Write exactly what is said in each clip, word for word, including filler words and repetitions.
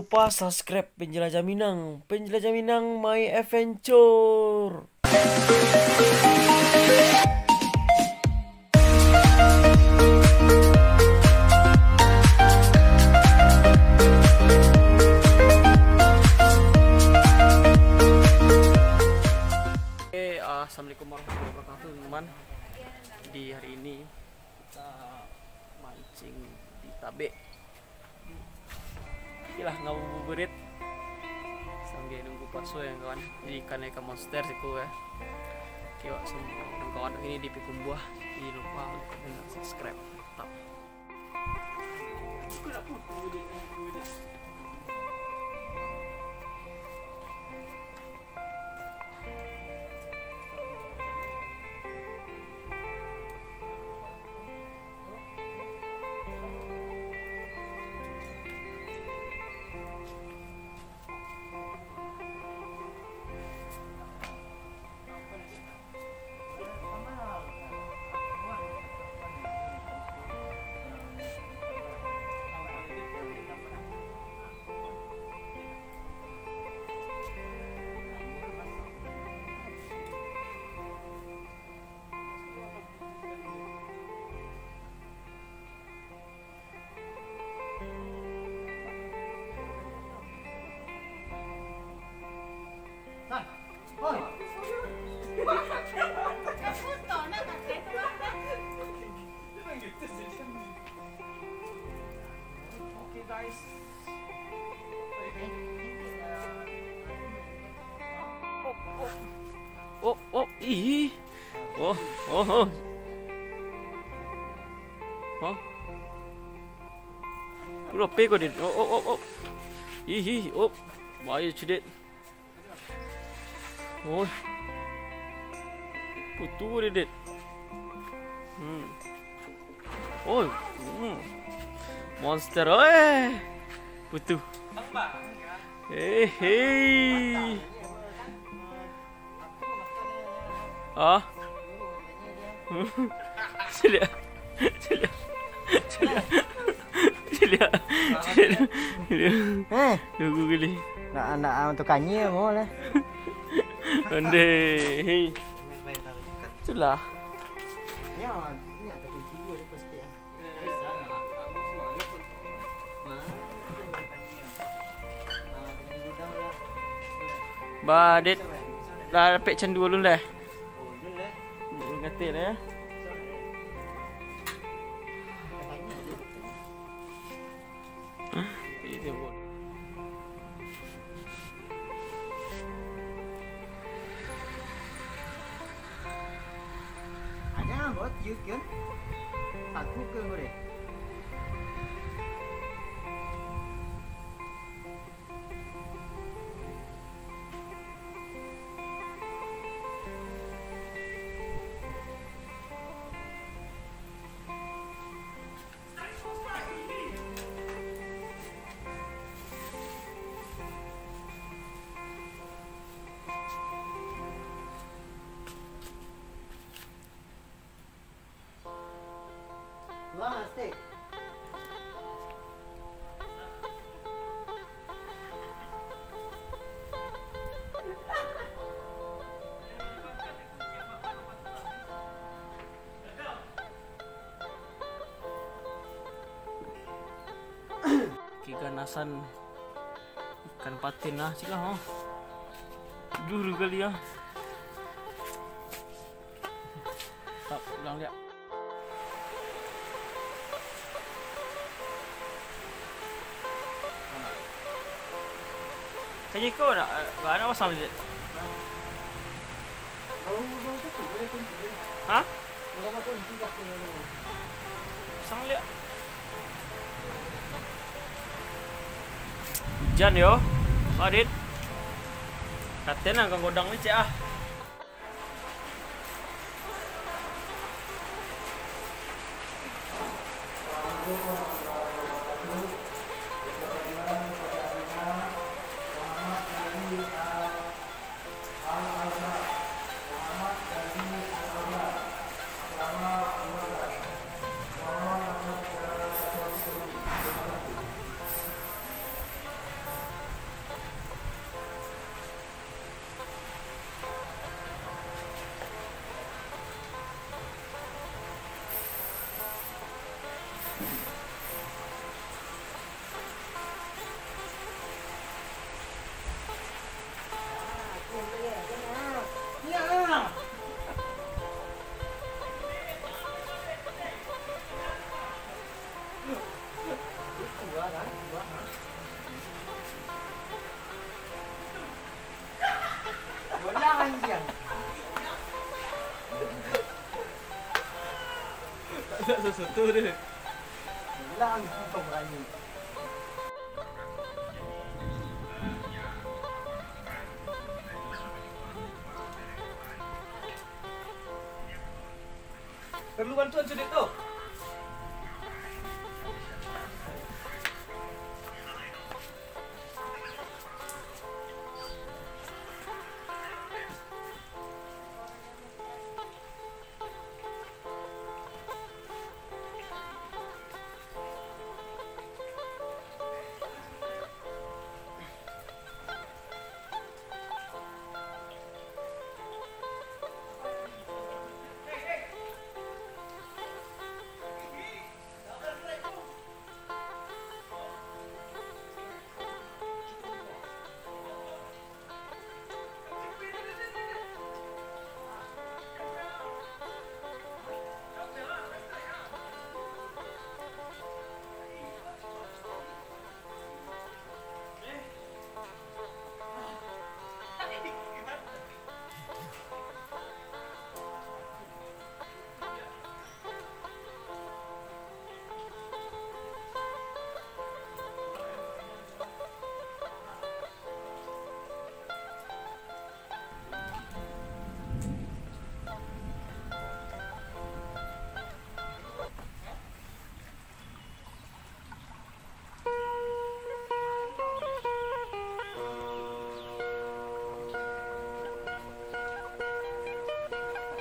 Lupa subscribe Penjelajah Minang. Penjelajah Minang, my adventure. Oke, ah, assalamualaikum warahmatullahi wabarakatuh, teman-teman. Di hari ini kita mancing di tabek. Oke lah, ngabuburit sambil nunggu puaso ya, kawan. Jadi ikan, ikan monster siko ya. Oke, wak, semua kawan-kawan ini di Pikumbuah, jangan lupa like, komen, dan subscribe. Mantap. Oke, guys. Oh, oh, ih. Oh, oh, oh. Hah? Udah pe kau, Dit. Oh, oh, oh, oh. Ih, ih, oh. Bahaya, Cudit. Oh. Putu, Dit. Hmm. Oh. Hmm. Monster, oi. Putu. Eh, hei. Ah. Ciliak. Ciliak. Ciliak. Ciliak. Ciliak. Eh. Duo kali. Nak, nak, ah, untuk kanyia mau lah. Ondeh. Hei. Itulah. Ya, ni ada kunci dua dia pasti, ah. Ba, Dit. Lah dapek candu alun lai. Ngatih lah, ya. Aja buat you kan? Aku ke boleh. Lah, asik. Keganasan ikan patin lah, cik lah, oh. Dulu kali, ah. Tak, ulang liak. Tanya kau nak, nak pasang je. Ha? Pasang liak. Hujan yo, Adit. Katen lah ka godang ni, cek ah. Anjiang. Tak ada sesuatu deh. Bilang kau berani. Perlu bantuan sudah tu.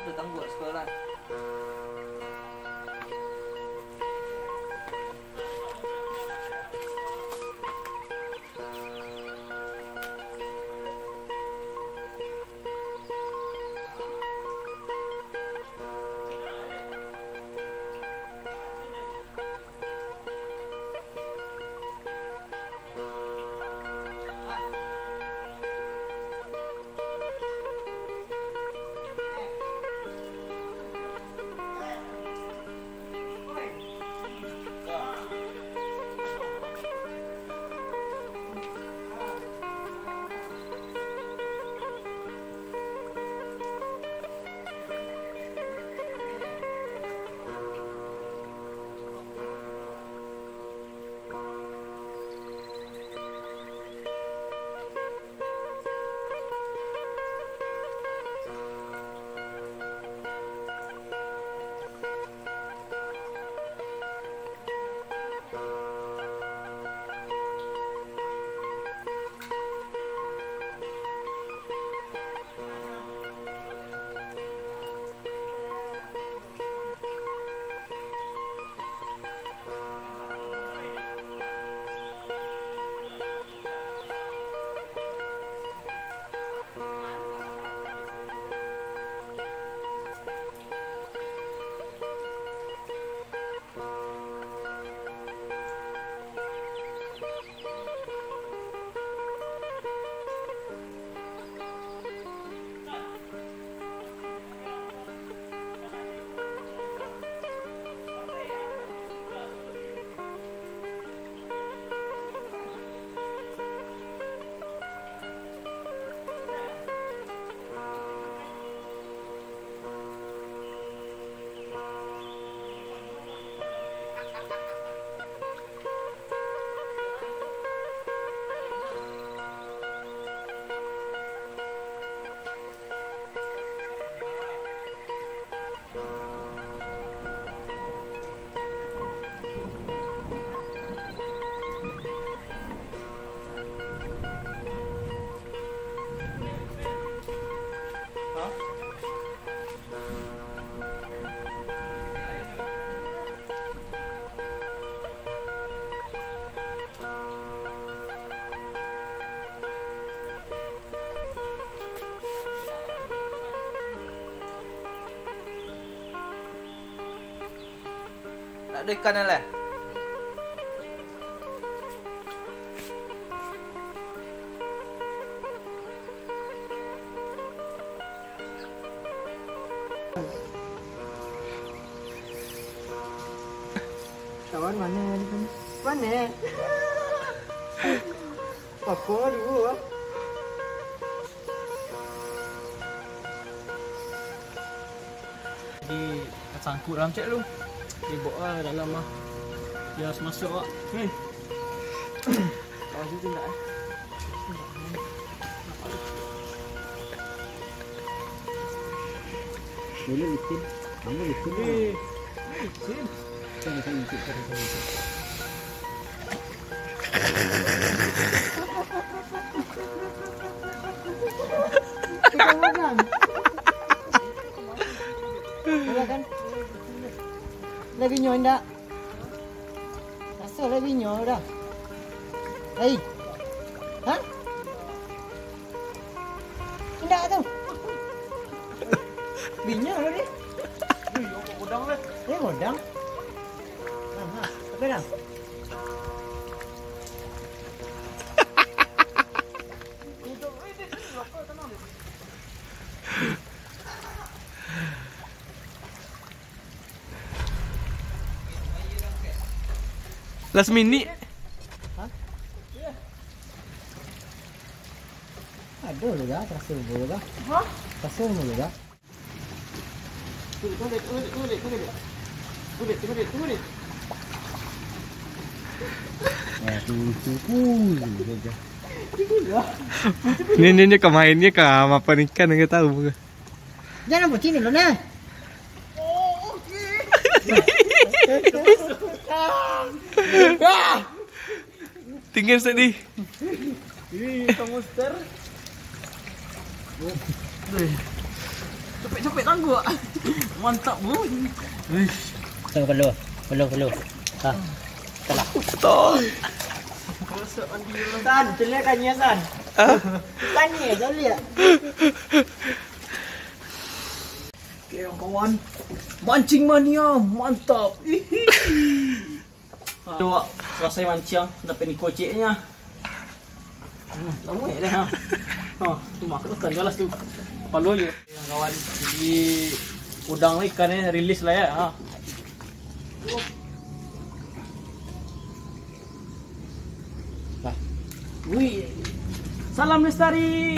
Datang buat sekolah. Tak ado ikan lai. Kawan, mano yang di sini? Mano? Apa dulu, ah? Sangkut dalam cek lu. Ribok lah dalam mah. Dia harus masuk, Wak. Hei. Tahu situ ndak, eh? Dulu licin. Kamu licin. Eh, licin. Sana, sana, licin, sana, sana, licin. Pegang, pegang. Iya kan? Lagi nyo indak? Raso lagi nyo dah. Hei. Hah? Indak tu. Binyo tu deh. Wih, apa godang deh? Eh, godang. Nah, nah, apa dah? Last minute. Hah? Ado lu dah, teraso lu dah. Hah? Teraso lu dah. Tunggu, tunggu, tunggu, tunggu, tunggu, tunggu. Tunggu, tunggu, tunggu, tunggu. Ya, tunggu, tunggu saja. Ni, ni, ni kemain ni ka mapan ikan, nggak tahu. Jangan bucin dulu, nah. Tinggal sedih. Ih, ikan monster. Capek-capek tangguak. Mantap, bro. Tunggu, perlu. Perlu, perlu. Ha. Salah. Betul. Masuk mandi dulu. San, celiak kan ya, San? Hah? Kan ya, celiak. Oke, kawan. Mancing mania, mantap. Hihi. Ha, tu, Wak, selesai mancing, dapek ni koceknya. Hmm, lama ya dah, ha. Ha, tu makan ikan galas tu. Palu je. Kawan, jadi udang lah ikan ni, rilis lah ya. Ha. Nah. Wih. Salam lestari.